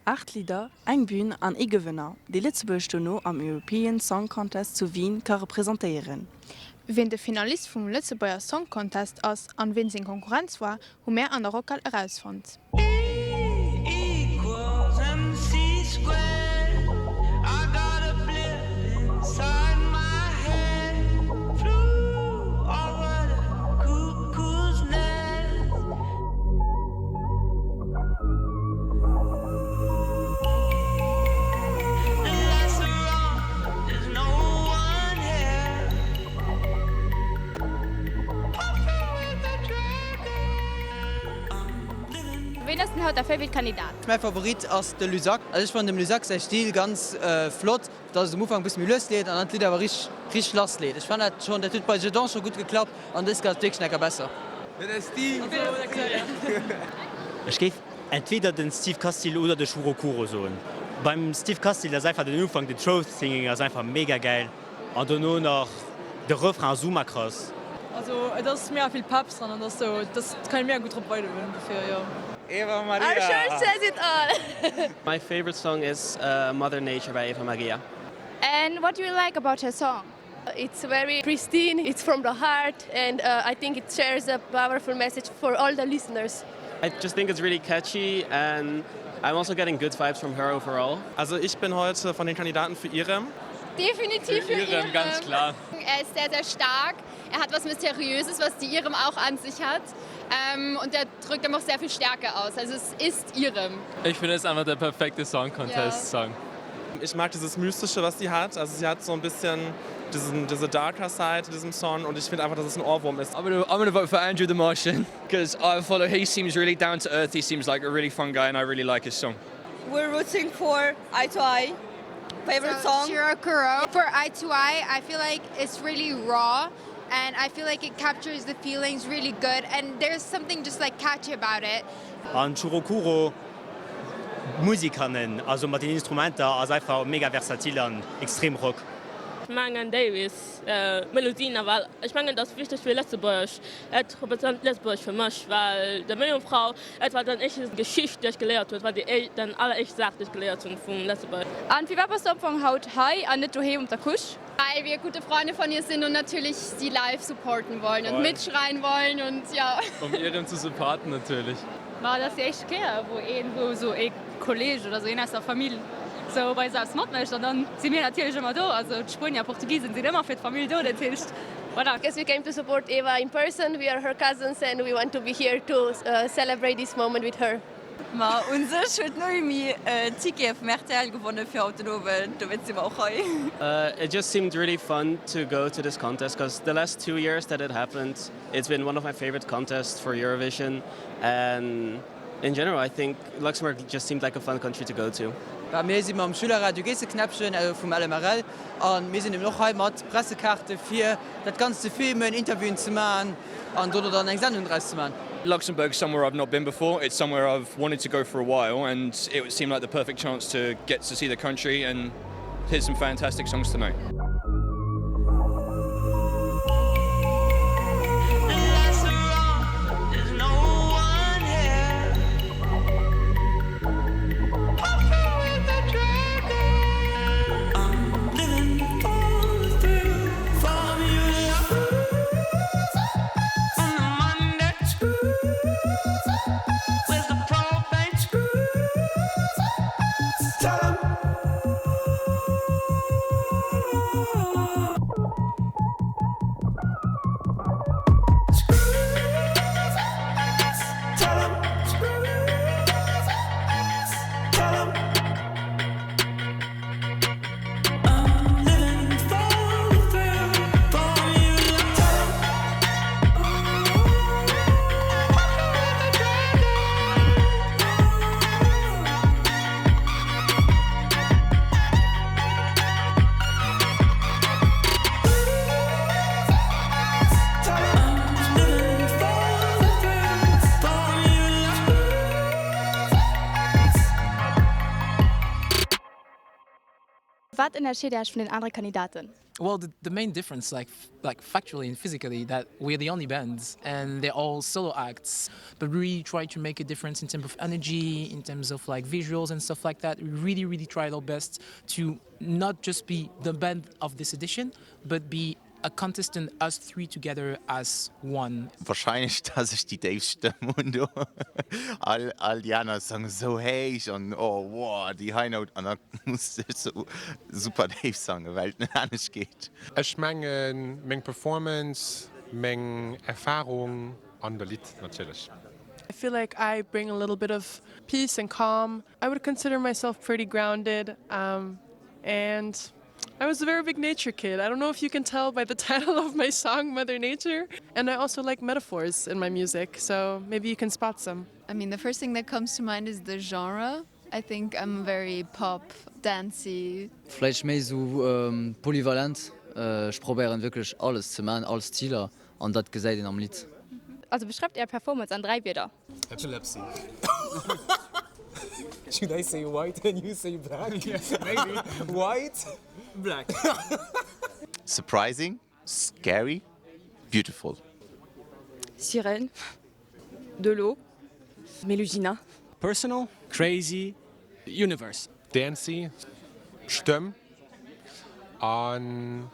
8 Lidder, eng Bün an ee Gewënner, dee Lëtzebuerg dono am European Song Contest zu Wien ka representéieren. Wien de Finalist vum Lëtzebuerger Song Contest ass an wien seng Konkurrenz war, hu mär an der Rockhal erausfonnt. Ween ass denn haut däi Favorite Kandidat? Mäi Favorit ass de Luzac. Also ech fannen dem Luzac säi Stil ganz flott, dass et um Ufank e bësse méi lues leet an dann d'Lidd awer richteg richteg lass leet. Ech fannen dat schonn, dat huet bei Je Danse scho gutt geklappt an dës Kéier ass et wierklech nach enker besser. Ech géif entweder den Steve Castile oder de Shuro Kuro soen. Beim Steve Castile ass einfach den Ufank, den Throat Singing ass einfach mega gäil an dono nach de Refrain ass uma krass. Also et ass mega vill Peps dran an ass sou dass kann een mega gutt drop weidewen dofir jo. Eva Maria! Our shirt says it all! My favorite song is Mother Nature by Eva Maria. And what do you like about her song? It's very pristine, it's from the heart and I think it shares a powerful message for all the listeners. I just think it's really catchy and I'm also getting good vibes from her overall. Also ich bin heute von den Kandidaten für Irem. Definitiv für Irem, ganz klar. Er ist sehr, sehr stark. Er hat was Mysteriöses, was die Irem auch an sich hat. Ähm, und er drückt einfach sehr viel Stärke aus. Also es ist Irem. Ich finde es einfach der perfekte Song Contest Song. Ja. Ich mag dieses Mystische, was sie hat. Also sie hat so ein bisschen diesen, diese darker Side in diesem Song und ich finde einfach, dass es ein Ohrwurm ist. I'm gonna, I'm gonna vote for Andrew the Martian because I follow he seems really down to earth. He seems like a really fun guy and I really like his song. We're rooting for Eye to Eye. Favorite so, song? Shirokuro. For Eye to Eye, I feel like it's really raw and I feel like it captures the feelings really good and there's something just like catchy about it. An Churokuro Musik hannen, also mat den Instrumenter ass einfach mega versatil an extrem Rock. Ech mengen Davies Melodie nawell, ech mengen et ass wichteg fir Lëtzebuerg, et representéiert Lëtzebuerg fir mech, well de Meerjongfrau, et war den éischte Geschicht déi ech geléiert hunn, et war déi den alleréischt Saach déi ech geléiert hunn vum Lëtzebuerg. An firwat bass du am Fong haut hei an net doheem op der Couche? Well wir gute Freunde von ihr sind und natürlich sie live supporten wollen und mitschreien wollen und ja. Um Irem ze supporten natürlich. Ma et ass déi éischt Kéier wou een, wou esou ee Kolleg oder esou een aus der Famill esou bei eis eppes matmécht an dann si mir natierlech ëmmer do. Also d'Spuenier a Portugisen sinn ëmmer fir d'Famill do, dat heescht voilà. Because we came to support Eva in person, we are her cousins and we want to be here to celebrate this moment with her. Ma un sech huet d'Noémie Tickete vum rtl gewonne fir haut den Owend, dowéinst si mer och hei. It just seemed really fun to go to this contest cause the last two years that it happened it's been one of my favorite contests for Eurovision and in general I think Luxembourg just seemed like a fun country to go to. Bah mir si mam Schülerradio Geesseknäppchen vum LMRL an mir sinn eben och hei mat Pressekaarte fir dat Ganzt ze filmen, Interviewen ze man an dono dann eng Sendung draus ze man. Luxembourg is somewhere I've not been before, it's somewhere I've wanted to go for a while and it seemed like the perfect chance to get to see the country and hear some fantastic songs tonight. Wat ënnerscheet Iech vun den anere Kandidaten? Well the, the main difference like like factually and physically that we're the only bands and they're all solo acts but we really try to make a difference in terms of energy in terms of like visuals and stuff like that we really really tried our best to not just be the band of this edition but be a contestant us 3 together as one. Wahrscheinlech dass ech déi déifst Stëmm hunn do. All all déi aner sangen sou héich an oh woah déi high note an da muss ech sou super déif sangen well et net anescht geet. Ech mengen meng Performance, meng Erfahrung an de Lidd natierlech. I feel like I bring a little bit of peace and calm. I would consider myself pretty grounded and I was a very big nature kid. I don't know if you can tell by the title of my song Mother Nature and I also like metaphors in my music, so maybe you can spot some. I mean the first thing that comes to mind is the genre. I think I'm very pop, dancey. Vläicht méi sou polyvalent. Ech probéieren wierklech alles ze man, all Stiler an dat gesäit een am Lidd. Also beschreift är Performance an 3 Wierder. Epilepsy. Should I say white and you say black? Maybe. White, black. Surprising, scary, beautiful. Sirène, de l'eau, Melusina. Personal, crazy, universe. Dancy, Stëmm an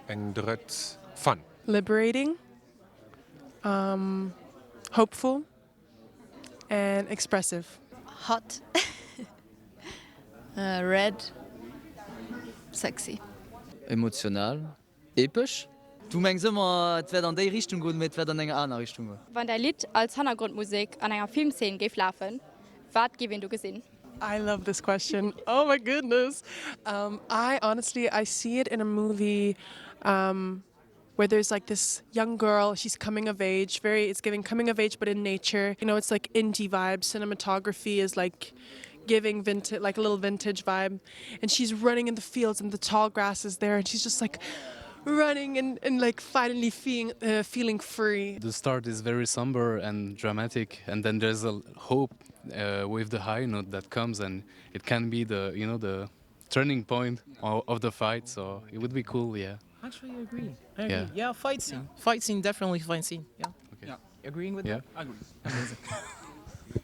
eng drëtt fun. Liberating, um, hopeful and expressive. Hot, red, sexy. Emotional, epesch. Du mengs ëmmer et wäert an déi Richtung goen, mee et wäert an eng aner Richtung goen. Wann däi Lidd als Hannergrondmusek an enger Filmzeen géif lafen, wat géif een do gesinn? I love this question. Oh my goodness. Um, I honestly I see it in a movie um, where there's like this young girl, she's coming of age, very it's giving coming of age but in nature. You know, it's like indie vibe. Cinematography is like giving vintage like a little vintage vibe and she's running in the fields and the tall grass is there and she's just like running and, and like finally feeling uh, feeling free. The start is very somber and dramatic and then there's a hope uh, with the high note that comes and it can be the you know the turning point of, of the fight so it would be cool yeah. Actually I agree. I agree. Yeah. yeah fight scene. Yeah. Fight scene definitely fight scene. Yeah. Okay. Yeah. Agreeing with yeah. that? Agree. Amazing.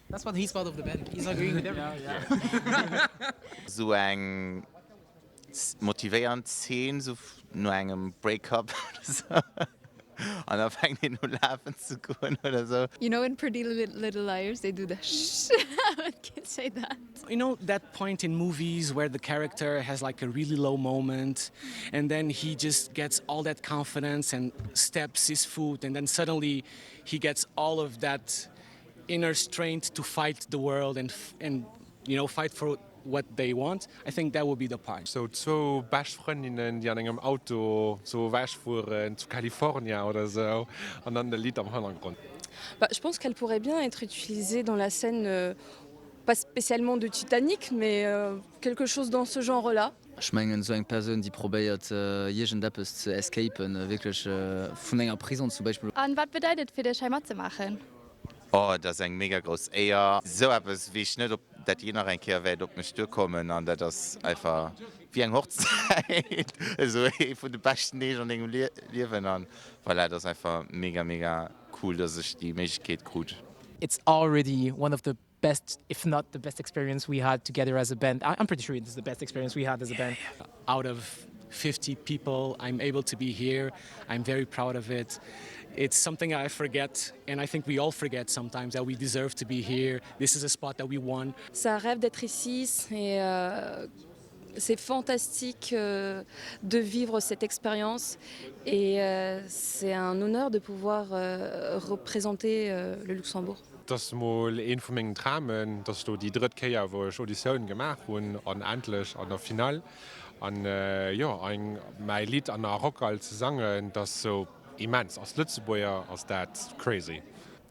That's what he's part of the band. He's agreeing with everything. Yeah, yeah. Sou eng motivéierend Zeen, sou no engem Break-up oder sou, an da fänkt een u lafen ze goen oder sou. You know in Pretty Little Liars they do the shh I can't say that. You know that point in movies where the character has like a really low moment and then he just gets all that confidence and steps his foot and then suddenly he gets all of that inner strength to fight the world and and you know fight for what they want. I think that would be the part. Sou zwou bescht Frëndinnen déi an engem Auto sou ewech fueren zu California oder sou an dann de Lidd am Hannergrond. Bah, je pense qu'elle pourrait bien être utilisée dans la scène euh, pas spécialement de Titanic, mais euh, quelque chose dans ce genre là. Ech mengen esou eng Persoun déi probéiert iergendeppes ze escapen, wierklech vun enger Prison zum Beispill. An wat bedeit et fir dech hei matzemaachen? Oh, et ass eng mega grouss Éier. Esou eppes weess ech net, ob dat jee nach eng Kéier wäert op mech duerkommen an dat ass einfach wéi eng Hochzäit, esou ee vun de beschten Deeg an dengem Liewen an voilà, et ass einfach mega mega cool, dass ech déi Méiglechkeet krut. It's already one of the best if not the best experience we had together as a band I'm pretty sure it is the best experience we had as a band out of 50 people I'm able to be here I'm very proud of it it's something I forget and I think we all forget sometimes that we deserve to be here this is a spot that we won c'est un rêve d'être ici et euh, c'est fantastique euh, de vivre cette expérience et euh, c'est un honneur de pouvoir euh, représenter euh, le Luxembourg. Et ass mol een vu mengen Tramen. Et ass elo déi drëtt Kéier wou ech Auditioun gemaach hunn an endlech an der Finale. An jo, eng mäi Lidd an der Rockhal ze sangen, dat ass sou immens. Als Lëtzebuerger ass dat crazy.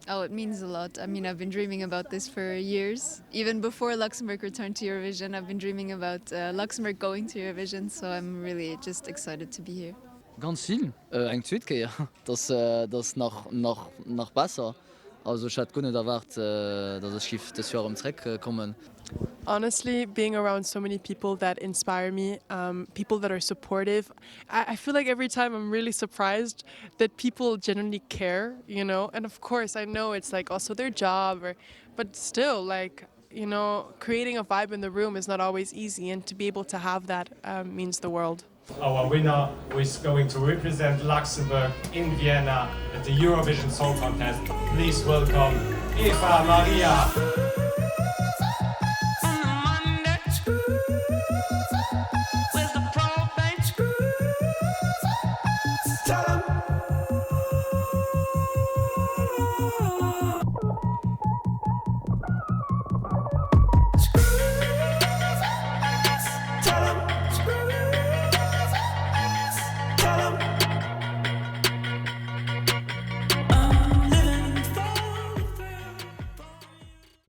Oh, it means a lot. I mean, I've been dreaming about this for years. Even before Luxembourg returned to Eurovision, I've been dreaming about uh, Luxembourg going to Eurovision, so I'm really just excited to be here. Ganz vill, eng zweet Kéier, dat ass nach, nach, nach besser. Also ech hat guer net erwaart, datt ech giff dës Joer erëm zréck kommen. Honestly, being around so many people that inspire me, people that are supportive, I I feel like every time I'm really surprised that people genuinely care, you know, and of course I know it's like also their job or but still like you know, creating a vibe in the room is not always easy and to be able to have that um, means the world. Our winner who is going to represent Luxembourg in Vienna at the Eurovision Song Contest. Please welcome Eva Maria.